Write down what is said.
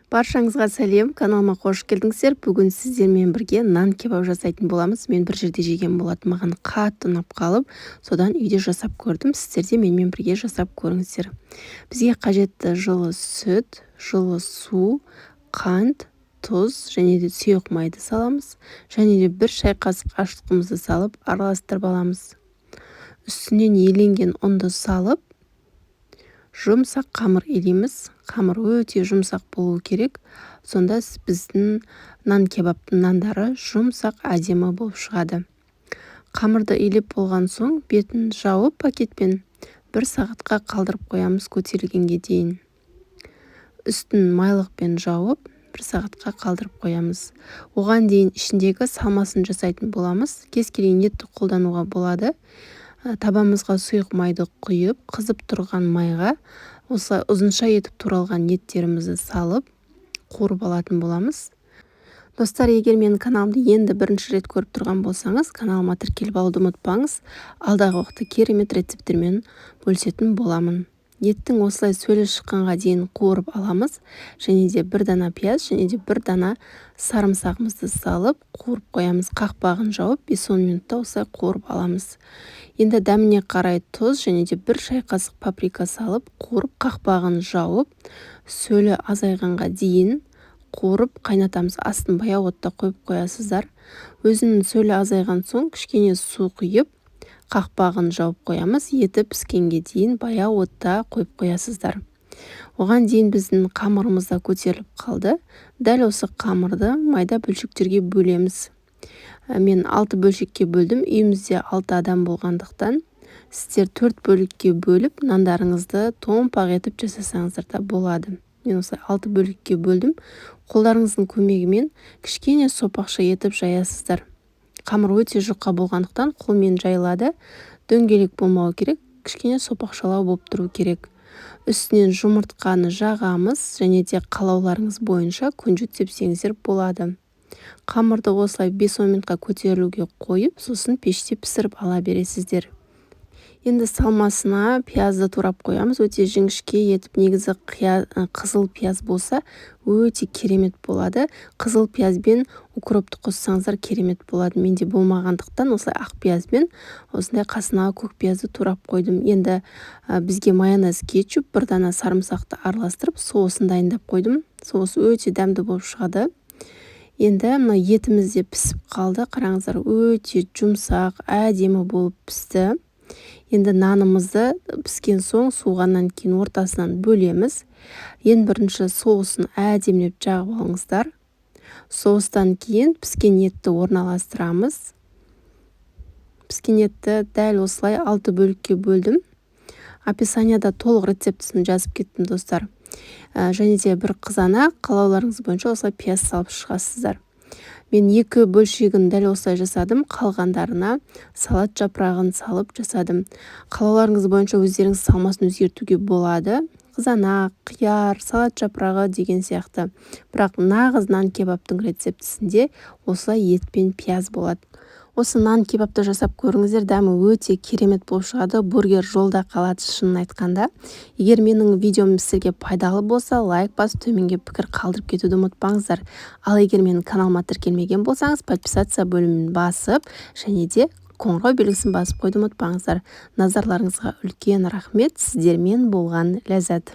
Баршаңызға сәлем, каналыма қош келдіңіздер. Бүгін сіздермен бірге нан кебаб жасайтын боламыз. Мен бір жерде жеген болатын, маған қатты ұнап қалып, содан үйде жасап көрдім. Сіздер де менімен бірге жасап көріңіздер. Бізге қажетті жылы сүт, жылы су, қант, тұз және де сұйық майды саламыз. Және де бір шай қасық ашытқымызды салып, араластырып аламыз. Үстінен еленген ұнды салып, жұмсақ қамыр илейміз. Қамыр өте жұмсақ болу керек. Сонда біздің нан кебабтың нандары жұмсақ, әдемі болып шығады. Қамырды илеп болған соң, бетін жауып пакетпен бір сағатқа қалдырып қоямыз көтерілгенге дейін. Үстін майлықпен жауып, бір сағатқа қалдырып қоямыз. Оған дейін ішіндегі салмасын жасайтын боламыз. Кез келген етті қолдануға болады. Табамызға сұйық майды құйып, қызып тұрған майға осылай ұзынша етіп туралған еттерімізді салып, қуырып алатын боламыз. Достар, егер менің каналымды енді бірінші рет көріп тұрған болсаңыз, каналыма тіркеліп алуды ұмытпаңыз. Алдағы уақытта керемет рецепттермен бөлісетін боламын. Еттің осылай сөлі шыққанға дейін қуырып аламыз. Және де бір дана пияз және де бір дана сарымсағымызды салып, қуырып қоямыз. Қақпағын жауып, 5-10 минутта осылай қуырып аламыз. Енді дәміне қарай тұз және де бір шай қасық паприка салып, қуырып, қақпағын жауып, сөлі азайғанға дейін қуырып қайнатамыз. Астын баяу отта қойып қоясыздар. Өзінің сөлі азайған соң, кішкене су құйып, қақпағын жауып қоямыз. Еті піскенге дейін баяу отта қойып қоясыздар. Оған дейін біздің қамырымыз да көтеріліп қалды. Дәл осы қамырды майда бөлшектерге бөлеміз. Мен 6 бөлшекке бөлдім. Үйімізде 6 адам болғандықтан, сіздер 4 бөлікке бөліп, нандарыңызды томпақ етіп жасасаңыздар да болады. Мен осылай 6 бөлікке бөлдім. Қолдарыңыздың көмегімен кішкене сопақша етіп жаясыздар. Қамыр өте жұқа болғандықтан, қолмен жайылады. Дөңгелек болмауы керек, кішкене сопақшалау болып тұру керек. Үстінен жұмыртқаны жағамыз және де қалауларыңыз бойынша күнжіт сепсеңіздер болады. Қамырды осылай 5-10 минутқа көтерілуге қойып, сосын пеште пісіріп ала бересіздер. Енді салмасына пиязды турап қоямыз өте жіңішке етіп. Негізі қызыл пияз болса, өте керемет болады. Қызыл пияз бен укропты қоссаңыздар, керемет болады. Менде болмағандықтан, осылай ақ пиязбен осындай қасына көк пиязды турап қойдым. Енді бізге майонез, кетчуп, бір дана сарымсақты араластырып, соусын дайындап қойдым. Соус өте дәмді болып шығады. Енді мына етіміз де пісіп қалды. Қараңыздар, өте жұмсақ, әдемі болып пісті. Енді нанымызды піскен соң, суығаннан кейін ортасынан бөлеміз. Ең бірінші соусын әдемілеп жағып алыңыздар. Соустан кейін піскен етті орналастырамыз. Піскен етті дәл осылай алты бөлікке бөлдім. Описанияда толық рецептісін жазып кеттім, достар. Және де бір қызанақ, қалауларыңыз бойынша осылай пияз салып шығасыздар. Мен екі бөлшегін дәл осылай жасадым, қалғандарына салат жапырағын салып жасадым. Қалауларыңыз бойынша өздеріңіз салмасын өзгертуге болады: қызанақ, қияр, салат жапырағы деген сияқты. Бірақ нағыз нан кебабтың рецептісінде осылай ет пен пияз болады. Осы нан кебабты жасап көріңіздер, дәмі өте керемет болып шығады. Бургер жолда қалады, шынын айтқанда. Егер менің видеом сіздерге пайдалы болса, лайк басып, төменге пікір қалдырып кетуді ұмытпаңыздар. Ал егер менің каналыма тіркелмеген болсаңыз, подписаться бөлімін басып және де қоңырау белгісін басып қоюды ұмытпаңыздар. Назарларыңызға үлкен рахмет! Сіздермен болған Ләззат.